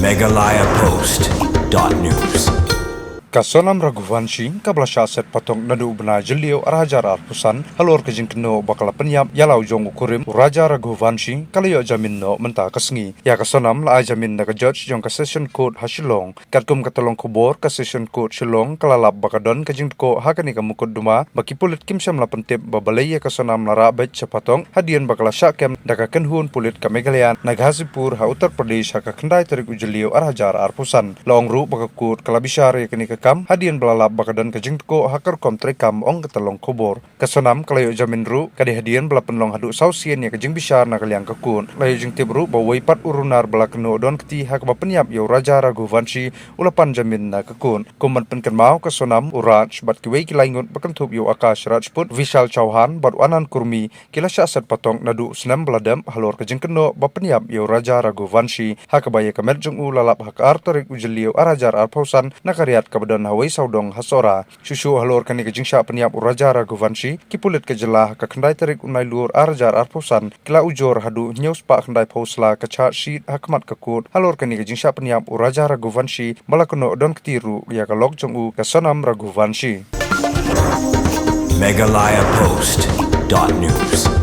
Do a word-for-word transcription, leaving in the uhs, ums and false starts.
Meghalaya Post dot news. Ka Sonam Raghuvanshi, kaba la shah set patok naduh u bnai Jylliew arhajar arphew san, halor ka jingkynnoh ba ka la pynïap ïa la u jong u kurim, u Raja Raghuvanshi, ka la ïoh jamin noh mynta ka sngi. Ïa ka Sonam la ai jamin da ka judge jong ka Session Court ha Shillong. Katkum ka tyllong khubor, ka Session Court Shillong ka la lap ba ka don ka jingdkoh ha kane ka mukotduma, ba ki pulit kim shym la pyntip ba balei ïa ka Sonam la rah beit sha patok, hadien ba ka la shah kem da ka kynhun pulit ka Meghalaya na Ghazipur ha Uttar Pradesh ha ka khyndai tarik u Jylliew arhajar arphew san. La ong ruh ba ka court ka la bishar ïa kane ka kam, hadien ba la lap ba ka don ka jingdkoh ha ka rukom treikam, ong ka tyllong khubor. Ka Sonam ka la ïoh jamin ruh, ka dei hadien ba la pynlong haduh saw sien ïa ka jingbishar na ka liang ka court. La ïoh jingtip ruh ba uwei pat u runar ba la kynnoh don kti ha kaba pynïap ïa u Raja Raghuvanshi u la pan jamin na ka court. Kum ban pynkynmaw, ka Sonam, u Raj bad kiwei ki lai ngut ba kynthup ïa u Akash Rajput, Vishal Chauhan bad u Anand Kurmi, ki la shah set patok naduh u snem ba la dep halor ka jingkynnoh ba pynïap ïa u Raja Raghuvanshi, ha kaba ïa ka met jong u la lap ha ka ar tarik u Jylliew arhajar arphew san na ka riat kaba don ha Weisawdong ha Sohra. Shuh shuh halor kane ka jingshah pynïap u Raja Raghuvanshi, ki pulit ka jylla ha ka khyndai tarik u Nailur arhajar arphew san, ki la ujor haduh hynñiew spah khyndaiphew sla ka charge sheet ha khmat ka court halor kane ka jingshah pynïap u Raja Raghuvanshi, ba la kynnoh don kti ruh ïa ka lok jong u, ka Sonam Raghuvanshi. Meghalaya Post dot news.